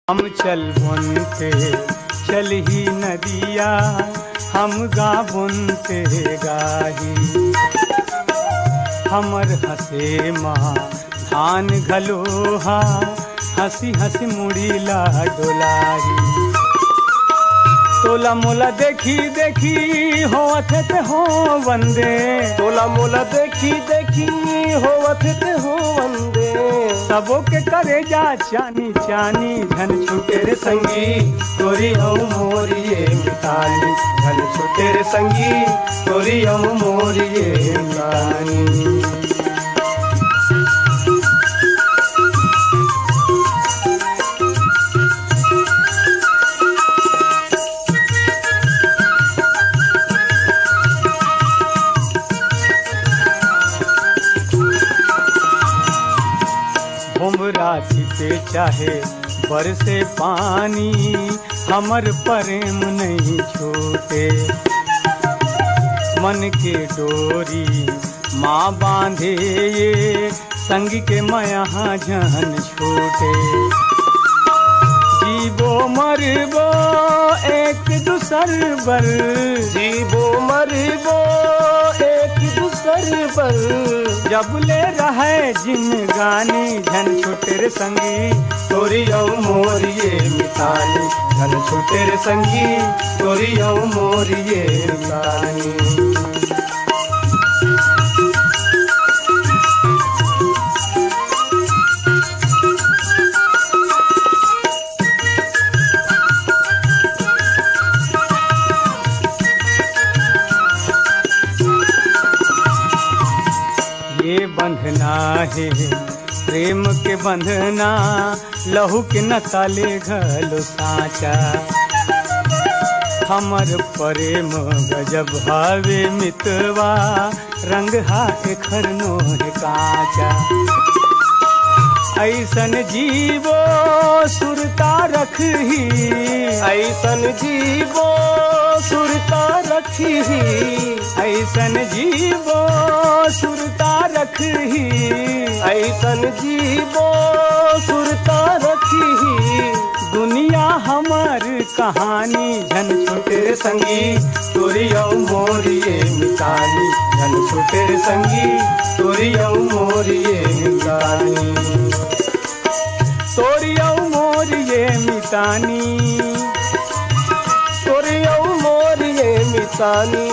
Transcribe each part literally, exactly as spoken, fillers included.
हम चलबोन ते चलही नदिया, हम गाबोन ते गाही। हमर हँसे मा धान घलो हा, हँसी हँसी मुड़ी ला डोलाही। तोला मोला देखी देखी होवत हे ते हो वंदे। तोला मोला देखी देखी होवत हे ते हो वंदे। सबो के करेजा चानी चानी, झन छूटे रे संगी तोरी अउ मोरी ये मितानी। झन छूटे रे संगी तोरी अउ मोरी ये मितानी। भोमरा छिपे चाहे बरसे पानी, हमर प्रेम नहीं छूटे। मन के डोरी माँ बांधे ये, संग के मया झन छूटे। जीबो मरबो एक दूसर बर, जीबो मरबो एक दूसर बर। जब ले रहे जिनगानी, झन छूटे रे संगी तोरी अउ मोरी ये मितानी। झन छूटे रे संगी तोरी अउ मोरी ये मितानी। ये बंधना हे प्रेम के बंधना, लहू के नसा ले घलो साँचा। हमर प्रेम गजब हवे मितवा, रंग हा एखर नोहे काँचा। ऐसन जीवो सुरता रखही, ऐसन जीवो सुरता रखही, ऐसन जीवो सुरता रखही, ऐसन जीवो सुरता रखही। दुनिया हमर कहानी, झन छूटे रे संगी तोरी अउ मोरी ये मितानी। झन छूटे रे संगी तोरी अउ मोरी ये मितानी। तोरी अउ मोरी ये मितानी, तोरी अउ मोरी ये मितानी,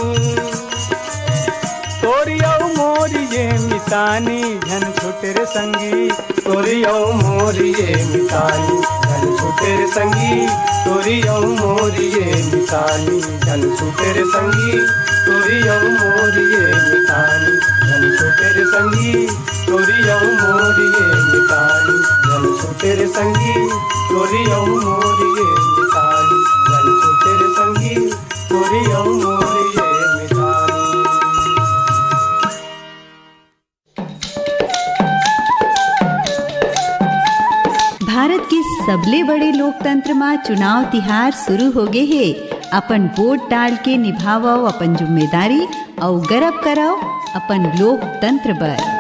तोरी अउ मोरी ये मितानी, झन छूटे रे संगी तोरी अउ मोरी ये मितानी। झन छूटे रे संगी तोरी अउ मोरी ये मितानी। झन छूटे रे संगी तोरी अउ मोरी ये मितानी। झन छूटे रे संगी तोरी अउ मोरी ये मितानी। झन छूटे रे संगी तोरी अउ मोरी ये मितानी। झन छूटे रे संगी तोरी अउ मोरी ये मितानी। भारत के सबले बड़े लोकतंत्र म चुनाव तिहार शुरू हो गे हे। अपन वोट डाल के निभावव अपन जिम्मेदारी अउ गरब करव अपन लोकतंत्र बर।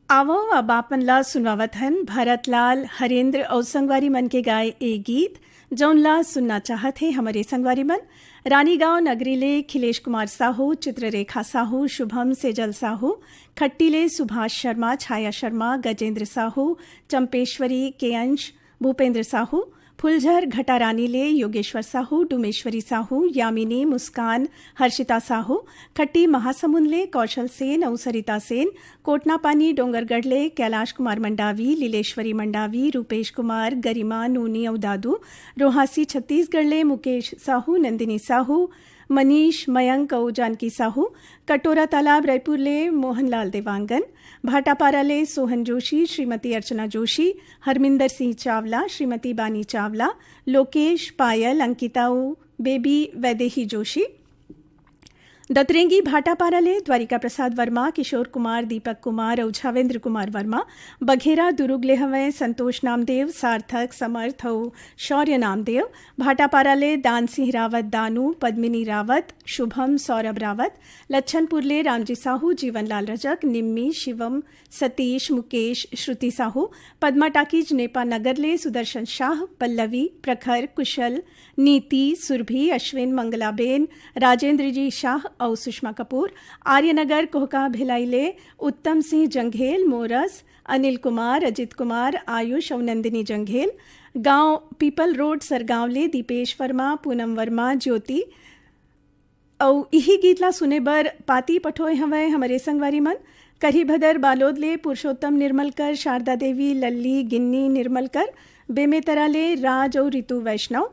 आवव, अब आपन ला सुनवावत हन भरतलाल, हरेंद्र अउ संगवारी मन के गाए ए गीत, जौन ला सुनना चाहत हे हमरे संगवारी मन। रानीगांव नगरी ले खिलेश कुमार साहू, चित्ररेखा साहू, शुभम सेजल साहू, खट्टी ले सुभाष शर्मा, छाया शर्मा, गजेंद्र साहू, चंपेश्वरी, के अंश, भूपेंद्र साहू, फुलझर घटारानी ले योगेश्वर साहू, डूमेश्वरी साहू, यामिनी, मुस्कान, हर्षिता साहू, खट्टी महासमुंद ले कौशल सेन अउ सरिता सेन, कोटनापानी डोंगरगढ़ ले कैलाश कुमार मंडावी, लीलेश्वरी मंडावी, रूपेश कुमार, गरिमा, नूनी अउ दादू, रोहासी छत्तीसगढ़ ले मुकेश साहू, नंदिनी साहू, मनीष, मयंक अउ जानकी साहू, कटोरा तालाब रायपुर ले मोहनलाल देवांगन, भाटापारा ले सोहन जोशी, श्रीमती अर्चना जोशी, हरमिंदर सिंह चावला, श्रीमती बानी चावला, लोकेश, पायल, अंकिता अउ बेबी वैदेही जोशी। दतरेंगी भाटापारा ले द्वारिका प्रसाद वर्मा, किशोर कुमार, दीपक कुमार अउ छावेंद्र कुमार वर्मा। बघेरा दुरुग ले हवंय संतोष नामदेव, सार्थक, समर्थ अउ शौर्य नामदेव। भाटापारा ले दान सिंह रावत दानू, पद्मिनी रावत, शुभम, सौरभ रावत। लच्छनपुर ले रामजी साहू, जीवनलाल रजक, निम्मी, शिवम, सतीश, मुकेश, श्रुति साहू। पद्मा टाकीज नेपा नगर ले सुदर्शन शाह, पल्लवी, प्रखर, कुशल, नीति, सुरभि, अश्विन, मंगलाबेन, राजेंद्र जी शाह अउ सुषमा कपूर। आर्यनगर कोहका भिलाई ले उत्तम सिंह जंघेल, मोरस, अनिल कुमार, अजित कुमार, आयुष अउ नंदिनी जंघेल। गांव पीपल रोड सरगांव ले दीपेश वर्मा, पूनम वर्मा, ज्योति। अउ इही गीत ला सुने बर पाती पठोय हवय हमरे संगवारी मन। करिभदर बालोद ले पुरुषोत्तम निर्मलकर, शारदा देवी, लल्ली, गिन्नी निर्मलकर। बेमेतरा ले राज अउ रितु वैष्णव।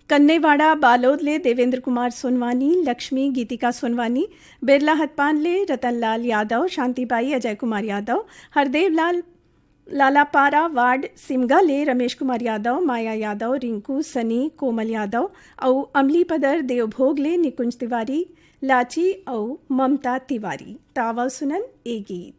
कन्नेवाड़ा बालोद ले देवेंद्र कुमार सोनवानी, लक्ष्मी, गीतिका सोनवानी। बेरला हतपान ले रतनलाल यादव, शांतिबाई, अजय कुमार यादव। हरदेव लाल लालापारा वार्ड सिमगा ले रमेश कुमार यादव, माया यादव, रिंकू, सनी, कोमल यादव अउ अमली पदर देवभोग ले निकुंज तिवारी, लाची अउ ममता तिवारी। त आवव सुनन ए गीत।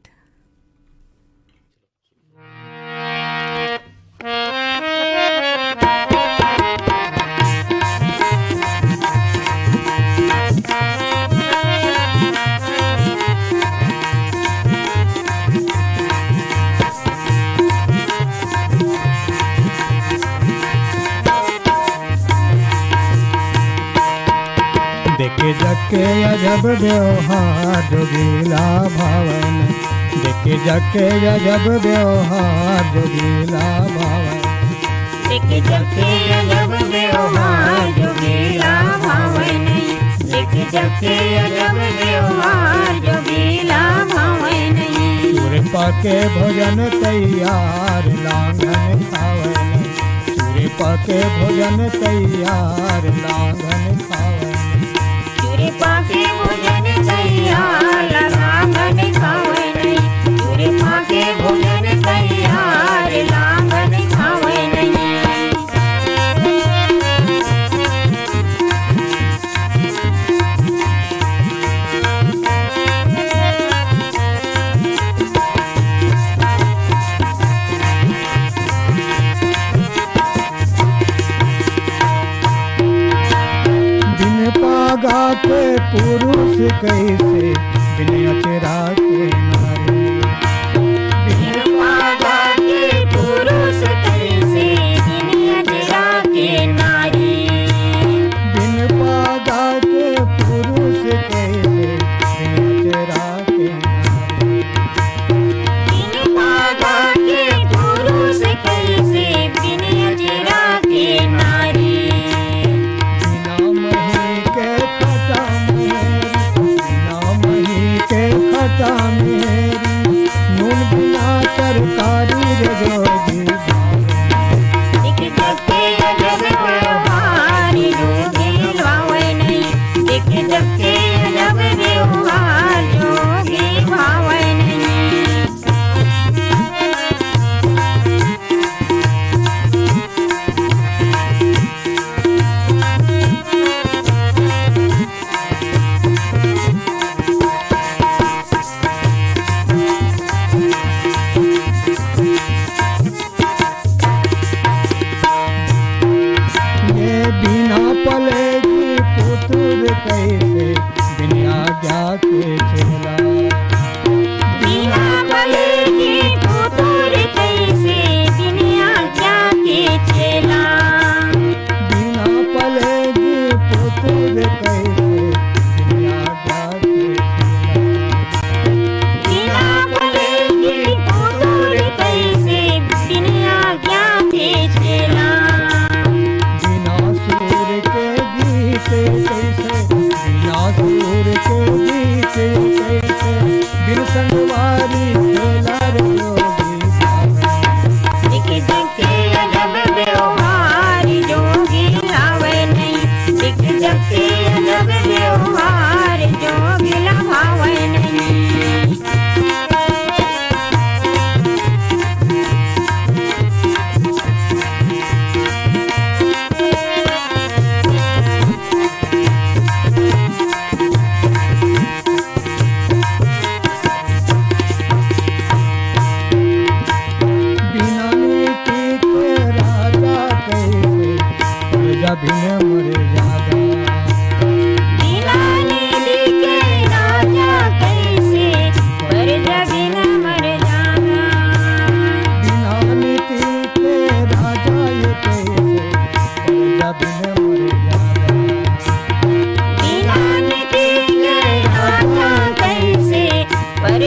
देखे जग के अजब व्यवहार, जोगीला भावन। देखे जग के अजब व्यवहार, जोगीला भावन। देखे जग के अजब व्यवहार, जोगीला भावन। देखे जग के अजब व्यवहार, जोगीला भावन। सूर्य पाके भोजन तैयार, लांघन खावन। सूर्य पाके भोजन तैयार, लांघन खावन। सूर्य पाके भोजन तैयार, लांघन खावन। सूर्य पाके भोजन तैयार, लांघन खावन। बिन पागा के पुरुष कैसे, बिन अचरा के नारी। बिन पागा के पुरुष कैसे, बिन अचरा के नारी। बिन पागा के पुरुष कैसे, बिन अचरा के नारी। बिन पागा के पुरुष कैसे, बिन अचरा के नारी। बिना मही के खटा मेरी, बिना मही के खटा मेरी, नून बिना तरकारी रे जोगी। एक जग के अजब व्यवहार, जोगी भावे नहीं। एक जग के अजब व्यवहार, जोगी भावे नहीं।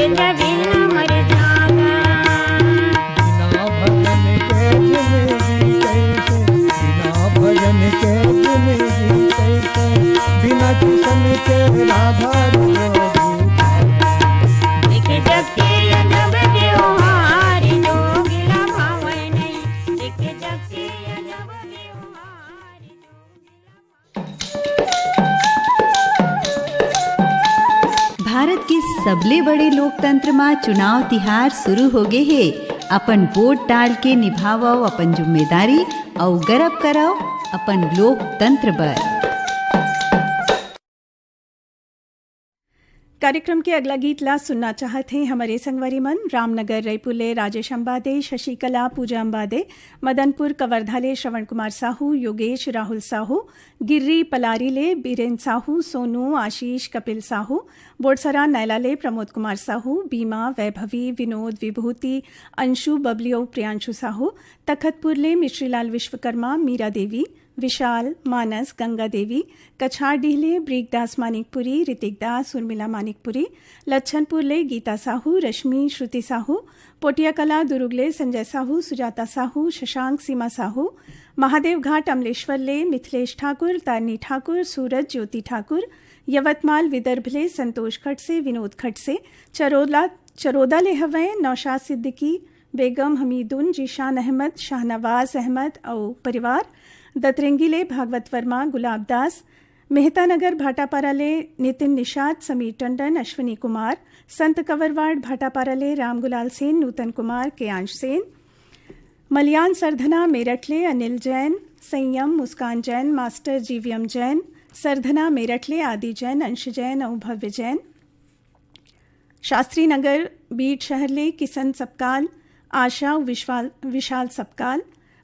बिना भजन के जिंदगी कैसे, बिना भजन के जिंदगी कैसे, बिना किशन के राधा जोगी। एक जग के अजब त्योहार, जोगी ला भावै नहीं। एक जग के अजब त्योहार, भारत के सबले बड़े लोकतंत्र म चुनाव तिहार शुरू हो गे हे। अपन वोट डाल के निभावव अपन जिम्मेदारी अउ गरब करव अपन लोकतंत्र बर। कार्यक्रम के अगला गीत ला सुनना चाहत हे हमरे संगवारी मन। रामनगर रईपुर ले राजेश अंबादे, शशिकला, पूजा अंबादे, मदनपुर कवर्धा ले श्रवण कुमार साहू, योगेश, राहुल साहू, गिर्री पलारी ले बीरेन साहू, सोनू, आशीष, कपिल साहू, बोड़सरा नैला ले प्रमोद कुमार साहू, बीमा, वैभवी, विनोद, विभूति, अंशु, बबली अउ प्रियांशु साहू, तखतपुर ले मिश्रीलाल विश्वकर्मा, मीरा देवी, विशाल, मानस, गंगा देवी, कछारडीह ले ब्रिगदास मानिकपुरी, ऋतिक दास, उर्मिला मानिकपुरी, लच्छनपुर ले गीता साहू, रश्मि, श्रुति साहू, पोटियाकला दुरुग ले संजय साहू, सुजाता साहू, शशांक, सीमा साहू, महादेवघाट अमलेश्वर ले मिथिलेश ठाकुर, तारिणी ठाकुर, सूरज, ज्योति ठाकुर, यवतमाल विदर्भ ले संतोष खडसे, विनोद खडसे, चरोला, चरोदा ले हवय नौशाद सिद्दीकी, बेगम हमीदुन, जीशान अहमद, शाहनवाज अहमद अउ परिवार, दतरेंगी ले भागवत वर्मा, गुलाब दास, मेहता नगर भाटापारा ले नितिन निषाद, समीर टंडन, अश्विनी कुमार, संत कवरवाड़ भाटापारा ले रामगुलाल सेन, नूतन कुमार, केयांश सेन, मलियान सरधना मेरठ ले अनिल जैन, संयम, मुस्कान जैन, मास्टर जीवीएम जैन, सरधना मेरठ ले आदि जैन, अंश जैन अउ भव्य जैन, शास्त्री नगर बीट शहर ले किशन सपकाल, आशा अउ विश्वाल-, विशाल सपकाल।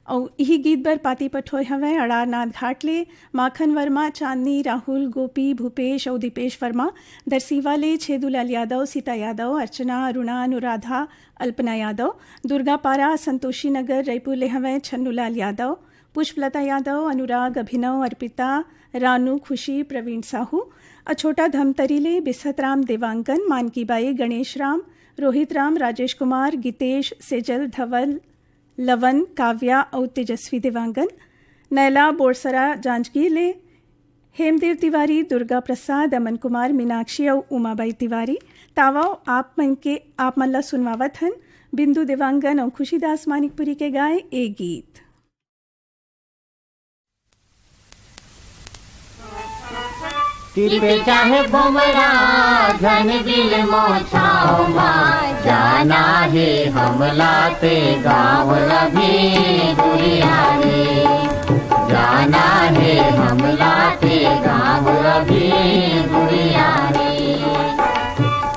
अउ इही गीत बर पाती पठोय हवय अड़ारनाथ घाट ले माखन वर्मा, चांदनी, राहुल, गोपी, भूपेश अउ दीपेश वर्मा। दरसीवा ले छेदूलाल यादव, सीता यादव, अर्चना, अरुणा, अनुराधा, अल्पना यादव। दुर्गापारा, संतोषी नगर, रईपुर ले हवय छन्नूलाल यादव, पुष्पलता यादव, अनुराग, अभिनव, अर्पिता, रानू, खुशी, प्रवीण साहू। अ छोटा धमतरी ले बिसहतराम देवांगन, मानकीबाई, गणेश राम, रोहित राम, राजेश कुमार, गीतेश, सेजल, धवल, लवन, काव्या अउ तेजस्वी देवांगन। नैला, बोरसरा, जांजगीर ले हेमदेव तिवारी, दुर्गा प्रसाद, अमन कुमार, मीनाक्षी अउ उमाबाई तिवारी। तावव आप मन के, आप मन ला सुनवावत हन बिंदु देवांगन अउ खुशीदास मानिकपुरी के गाए ए गीत। तिरपे चाहे भोमरा, झन बिल मोछाओ मा, जाना हे हमला ते गाँव अभी दुरिया रे। जाना हे हमला ते गाँव अभी दुरिया रे।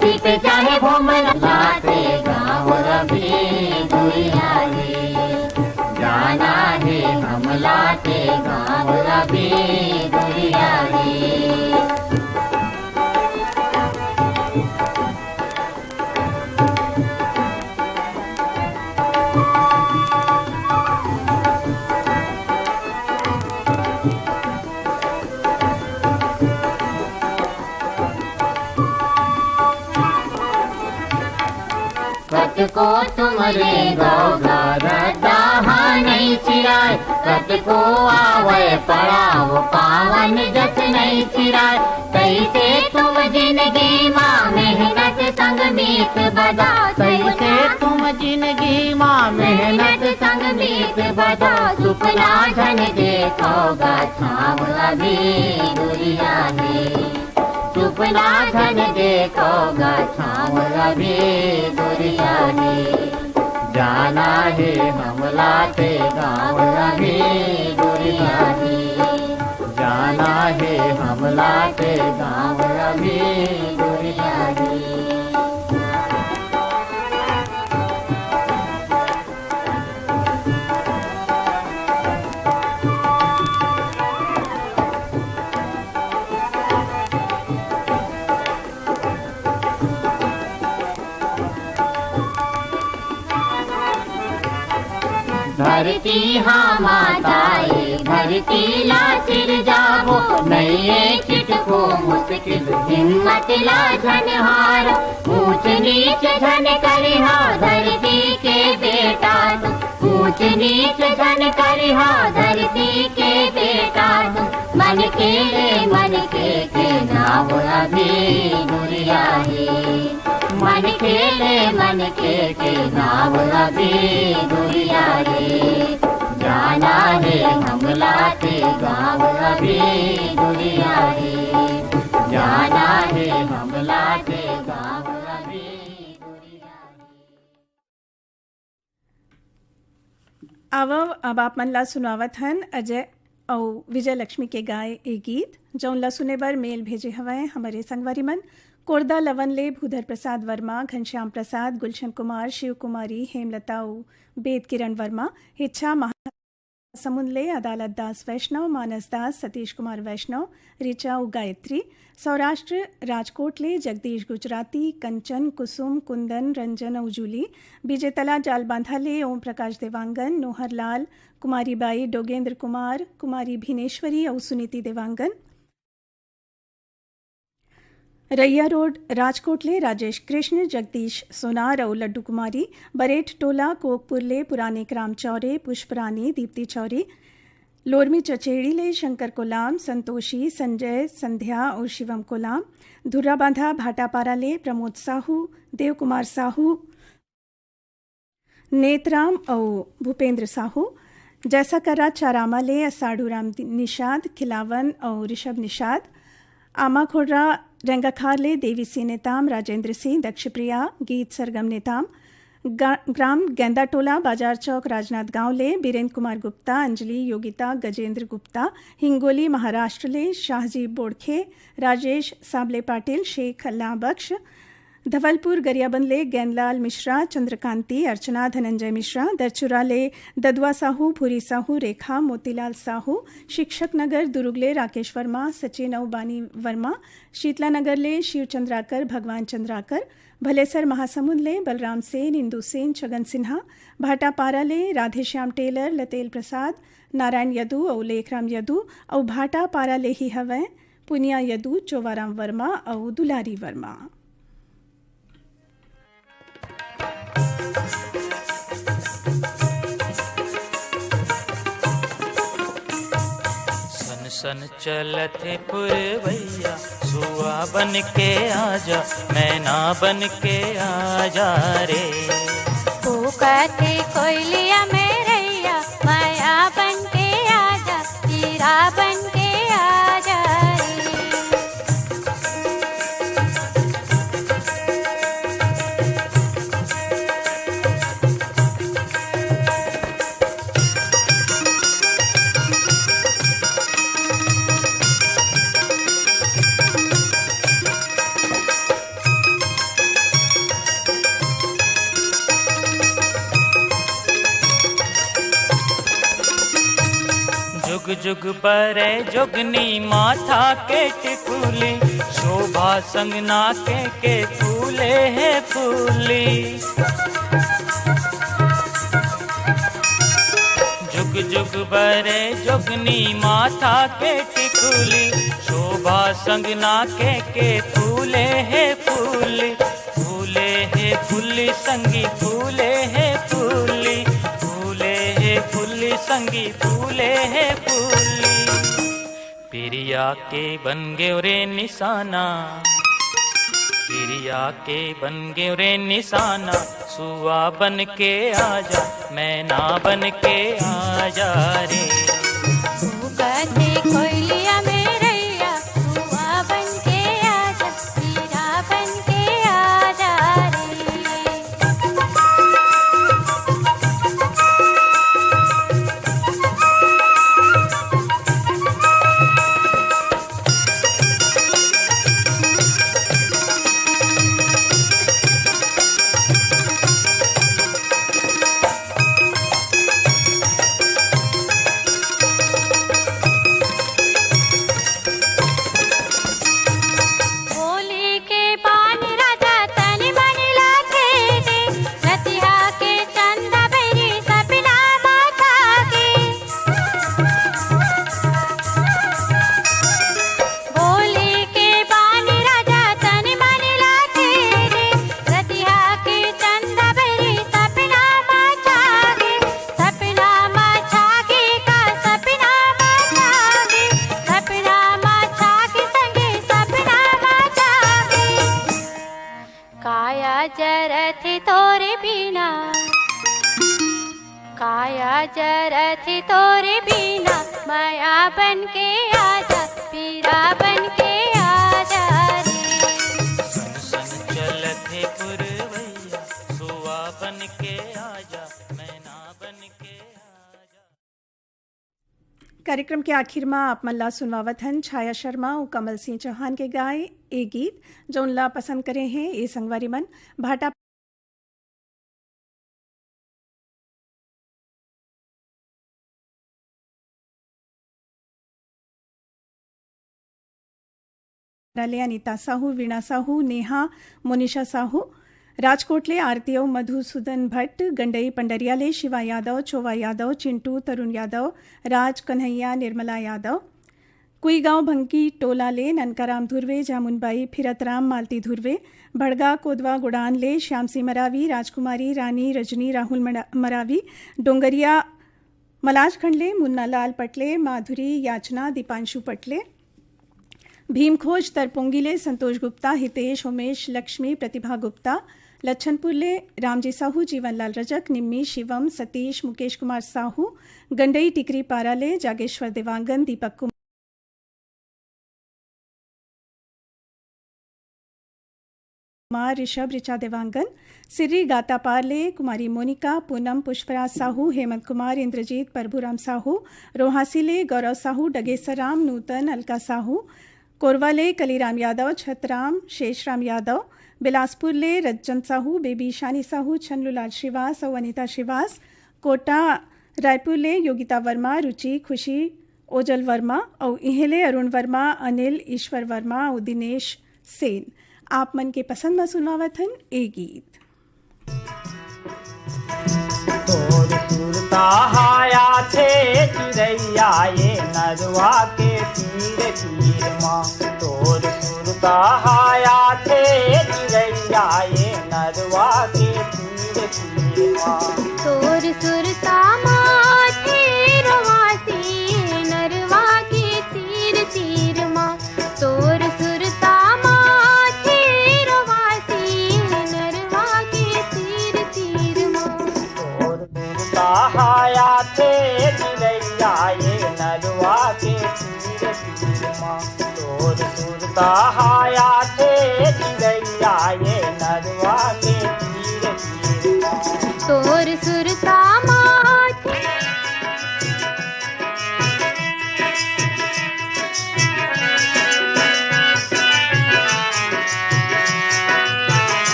तिरपे चाहे भोमरा ते गाँव अभी दुरिया रे। जाना हे हमला ते गाँव अभी दुरिया रे। कतको तुमरे गौ घर दाहा नइ चिराय, कतको आवय पड़ाव पावन जस नइ चिराय। तइसे तुम जिनगी मा मेहनत संग मीत बधाव, तइसे तुम जिनगी मा मेहनत संग मीत बधाव। सुपना झन देखव गा छाँव अभी दुरिया हे। सुपना झन देखव गा छाँव अभी दुरिया हे। जाना हे हमला ते गाँव अभी दुरिया हे। जाना हे हमला ते गाँव अभी दुरिया हे। धरती हा माता ए, धरती ला सिरजाबो, नइये चिटको मुश्किल, हिम्मत ला झन हारो। ऊंच नीच झन करिहा धरती के बेटा तू, ऊंच नीच झन करिहा धरती के बेटा तू। मन के ले मन के, के नाव अभी दुरिया हे। मन के ले मन के, के नाव अभी दुरिया हे। जाना हे हमला के गाँव अभी दुरिया हे। जाना हे हमला के गाँव अभी दुरिया हे। आवव, अब आप मन ला सुनावत हन अजय अउ विजय लक्ष्मी के गाए ए गीत, जौन ला सुने बर मेल भेजे हवय हमरे संगवारी मन कोरदा लवन ले भूधर प्रसाद वर्मा, घनश्याम प्रसाद, गुलशन कुमार, शिव कुमारी, हेमलता अउ बेद किरण वर्मा। इच्छा महासमुंद ले अदालत दास वैष्णव, मानस दास, सतीश कुमार वैष्णव, ऋचा अउ गायत्री। सौराष्ट्र राजकोट ले जगदीश गुजराती, कंचन, कुसुम, कुंदन, रंजन अउ जूली। विजेतला जालबांधा ले ओम प्रकाश देवांगन, नोहरलाल, कुमारी बाई, डोगेंद्र कुमार, कुमारी भिनेश्वरी अउ सुनीति देवांगन। रैया रोड राजकोट ले राजेश कृष्ण, जगदीश सोनार अउ लड्डू कुमारी। बरेठ टोला कोकपुर ले पुराने क्राम चौरे, पुष्परानी, दीप्ति चौरे। लोरमी चचेड़ी ले शंकर कोलाम, संतोषी, संजय, संध्या अउ शिवम कोलाम। धुर्राबांधा भाटापारा ले प्रमोद साहू, देव कुमार साहू, नेतराम अउ भूपेंद्र साहू। जैसा करा चारामा ले असाढ़ू राम निषाद, खिलावन अउ ऋषभ निषाद। आमा खोड़रा रेंगाखार ले देवी सिंह नेताम, राजेंद्र सिंह, दक्षप्रिया, गीत सरगम नेताम। गा-, ग्राम गेंदाटोला, बाजार चौक, राजनांदगांव ले बीरेंद्र कुमार गुप्ता, अंजलि, योगिता, गजेंद्र गुप्ता। हिंगोली महाराष्ट्र ले शाहजी बोड़खे, राजेश साबले पाटिल, शेख अल्लाह बख्श। धवलपुर गरियाबंद ले गैंदलाल मिश्रा, चंद्रकांति, अर्चना, धनंजय मिश्रा। दरचुरा ले ददुआ साहू, भूरी साहू, रेखा, मोतीलाल साहू। शिक्षक नगर दुरुग ले राकेश वर्मा, सचिन अउ बानी वर्मा। शीतला नगर ले शिव चंद्राकर, भगवान चंद्राकर। भलेसर महासमुंद ले बलराम सेन, इंदु सेन, छगन सिन्हा। भाटापारा ले राधेश्याम टेलर, लतेल प्रसाद, नारायण यदु अउ लेखराम यदु। अउ भाटापारा ले ही हवय पुनिया यदु, चोवाराम वर्मा अउ दुलारी वर्मा। सन सन चलत हे पुरवैया, सुआ बन के आजा, मैना बन के आजा रे। कूकत हे कोयलिया मेरैया, माया बन के आजा, हीरा बन के आजा रे। जुग जुग बरे जोगनी माथा के टिकुली, शोभा संग नाके के फूले हे फूली। जुग जुग बरे जोगनी माथा के टिकुली, शोभा संग नाके के फूले हे फूली। फूले हे फूली संगी, फूले हे फूली, फूले हे फूली संगी, फूले हे फूली। पिरिया के बन गेव रे निशाना, पिरिया के बन गेव रे निशाना, सुआ बन के आजा, मैना बन के आजा रे। कूकत हे कोयलिया मेरैया, सुआ बन के आजा, हीरा बन के आजा रे। तोरे बिना काया जरत हे तोरे बिना, मया बन के आजा, पीरा बन के आजा रे। सन सन चलत हे पुरवैया, सुआ बन के आजा, मैना बन के आजा। कार्यक्रम के आखिर म आप मन ला सुनवावत हन छाया शर्मा अउ कमल सिंह चौहान के गाए ए गीत, जौन ला पसंद करे हे ए संगवारी मन। भाटा ले अनिता साहू, वीणा साहू, नेहा, मोनिशा साहू, राजकोट ले आरती अउ मधुसूदन भट्ट, गंडई पंडरिया ले शिवा यादव, चोवा यादव, चिंटू, तरुण यादव, राज कन्हैया, निर्मला यादव, कुईगांव भंगी टोला ले ननकाराम धुर्वे, जामुनबाई, फिरतराम, मालती धुर्वे, भड़गा कोदवा गोडान ले श्याम सिंह मरावी, राजकुमारी, रानी, रजनी, राहुल मरा-, मरावी, डोंगरिया मलाजखंड ले मुन्ना लाल पटले, माधुरी, याचना, दीपांशु पटले, भीमखोज तरपोंगी ले संतोष गुप्ता, हितेश, उमेश, लक्ष्मी, प्रतिभा गुप्ता, लच्छनपुर ले रामजी साहू, जीवनलाल रजक, निम्मी, शिवम, सतीश, मुकेश कुमार साहू, गंडई टिकरी पारा ले जागेश्वर देवांगन, दीपक कुमार, ऋषभ, ऋचा देवांगन, सिर्री गातापार ले कुमारी मोनिका, पूनम, पुष्पराज साहू, हेमंत कुमार, इंद्रजीत, प्रभुराम साहू, रोहासी ले गौरव साहू, डगेसर राम, नूतन, अलका साहू, कोरवा ले कलीराम यादव, छतराम, शेषराम यादव, बिलासपुर ले रज्जन साहू, बेबी शानी साहू, छन्नूलाल श्रीवास अउ अनिता श्रीवास, कोटा रायपुर ले योगिता वर्मा, रुचि, खुशी, ओजल वर्मा अउ इहें ले अरुण वर्मा, अनिल, ईश्वर वर्मा अउ दिनेश सेन। आप मन के पसंद म सुनवावत हन ए गीत। तोर सुरता हाया थे चिरैया ये नरवा के तीर तीर मा। तोर सुरता हाया थे चिरैया ये नरवा के तीर तीर मा। तोर सुरता माथे रवासी नरवा के तीर तीर मा। तोर सुरता माथे रवासी नरवा के तीर तीर मा। तोर सुरता हाया थे चिरैया ये नरवा के तीर तीर मा। तोर सुरता हाया थे चिरैया ये नरवा के तीर तीर मा। तोर सुरता माथे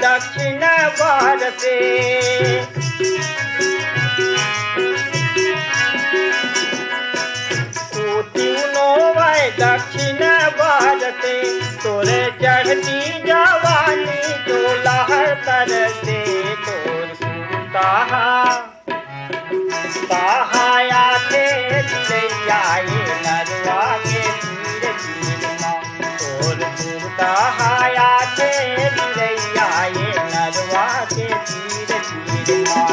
दक्षिण भारते। ऊटी उनो वै दक्षिण भारते, तोरे चढ़ती जवानी जो लहर तरसे, तोर सुरता हा, ताहाया थे चिरैया ये नरवा के तीर तीर मा। तोर सुरता हाया थे चिरैया ये नरवा के तीर तीर मा।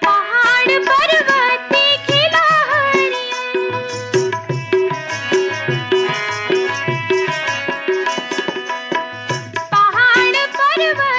पहाड़ पर्वत खिलाहरी, पहाड़ पर्वत